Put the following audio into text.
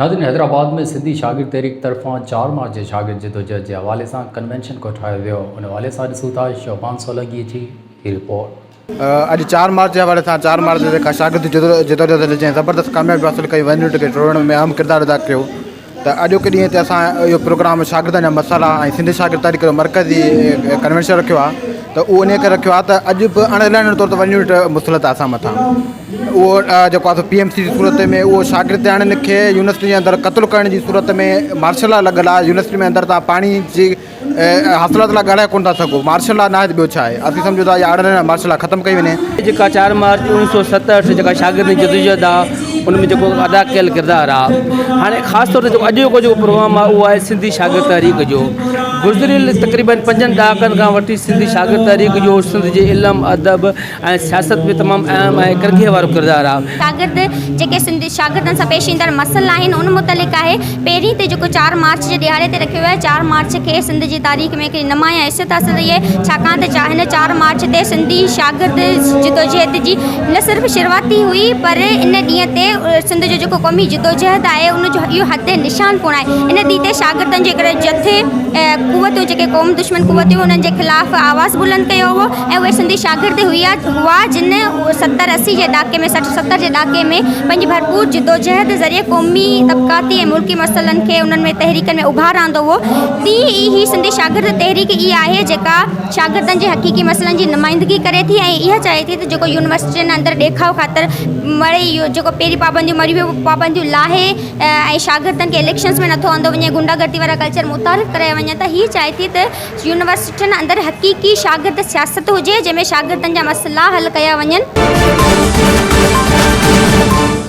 ناظرين حيدرآباد ۾ سنڌي شاگرد تحريڪ طرفان چار مارچ جي شاگرد جدوجهد جي حوالي سان ڪنوينشن ڪوٺايو ويو ان حوالي سان ڏسون ٿا شعبان سولنگي جي هي رپورٽ. اڄ چار مارچ جي حوالي سان چار مارچ تي جيڪا شاگرد جدوجهد هلي جنهن زبردست ڪاميابي حاصل ڪئي ون يونٽ کي ٽوڙڻ ۾ اهم ڪردار ادا ڪيو ته اڄوڪي ڏينهن تي اسان اهو پروگرام شاگردن جا مسئلا ۽ سنڌي شاگرد تحريڪ جو مرڪزي ڪنوينشن رکيو آهي ته اهو انهي ڪري رکيو آهي ته اڄ به اڻ اعلانيل طور تي ون يونٽ مسلط آهي اسان مٿان. اهو جيڪو آهي سو پي ايم سي جي صورت ۾ اهو شاگردياڻين کي يونيورسٽي جي اندر قتل ڪرڻ جي صورت ۾ مارشل لا لڳل آهي يونيورسٽي ۾ اندر تان پاڻي جي حاصلات لاء ڳالهائي ڪونه ٿا سگهو مارشل لا ناهي ته ٻيو ڇا آهي اسين سمجهون ٿا اها اڙن مارشل لا ختم ڪئي وڃي. جيڪا چار مارچ اوڻيھ سو ستهٺ جيڪا شاگردن جي جدوجهد آهي ان ۾ جيڪو ادا ڪيل ڪردار آهي هاڻي خاص طور تي جيڪو اڄوڪو جيڪو پروگرام آهي اهو آهي سنڌي شاگرد تحريڪ جو گذريل تقريبن پنجن ڏهاڪن کان وٺي سنڌي شاگرد تحريڪ جو سنڌ جي علم ادب ۽ سياست ۾ تمام اهم ۽ ڪرگهي وارو ڪردار آهي. شاگرد جيڪي سنڌ شاگردن سان پيش ايندڙ مسئلا آهن ان متعلق آهي. پهرين ته جيڪو چار مارچ جي ڏهاڙي تي رکيو ويو آهي چار مارچ کي سنڌ جي تاريخ ۾ هڪڙي نمايان حيثيت حاصل رهي آهي ڇاڪاڻ ته هن چار مارچ تي سنڌي شاگرد جدوجهد جي نه صرف شروعات ئي هئي پر ان ڏينهن تي سنڌ جو جيڪو قومي جدوجهد آهي ان جو اهو حد نشان پڻ آهي ان ڏينهن تي شاگردن جي هڪڙي جٿي قوتون جيڪي قوم دشمن قوتون انهن جي خلاف آواز بلند ڪيو هو ۽ اهي سنڌي شاگرد هئا هئا جن ستر اسي جي ڏاڪي ۾ سٺ ستر جي ڏاڪي ۾ پنهنجي ڀرپور جدوجهد ذريعي قومي طبقاتي ۽ ملڪي مسئلن کي انهن ۾ تحريڪن ۾ اڀار آندو هو تيئن ئي هي سنڌي شاگرد تحريڪ ئي آهي جيڪا شاگردن جي حقيقي مسئلن جي نمائندگي ڪري ٿي ۽ اها چاهي ٿي ته جيڪو يونيورسٽين اندر ڏيکاء خاطر مڙئي اهو جيڪو پهرين پابنديون مڙهيون پابنديون لاهي ۽ شاگردن کي اليڪشنس ۾ نٿو آندو وڃي غنڊا گردي وارا ڪلچر متعارف ڪرايا وڃن ته هي چاهي ٿي ته يونيورسٽين اندر حقيقي شاگرد سياست هجي جنهن ۾ شاگردن جا مسئلا حل ڪيا وڃن.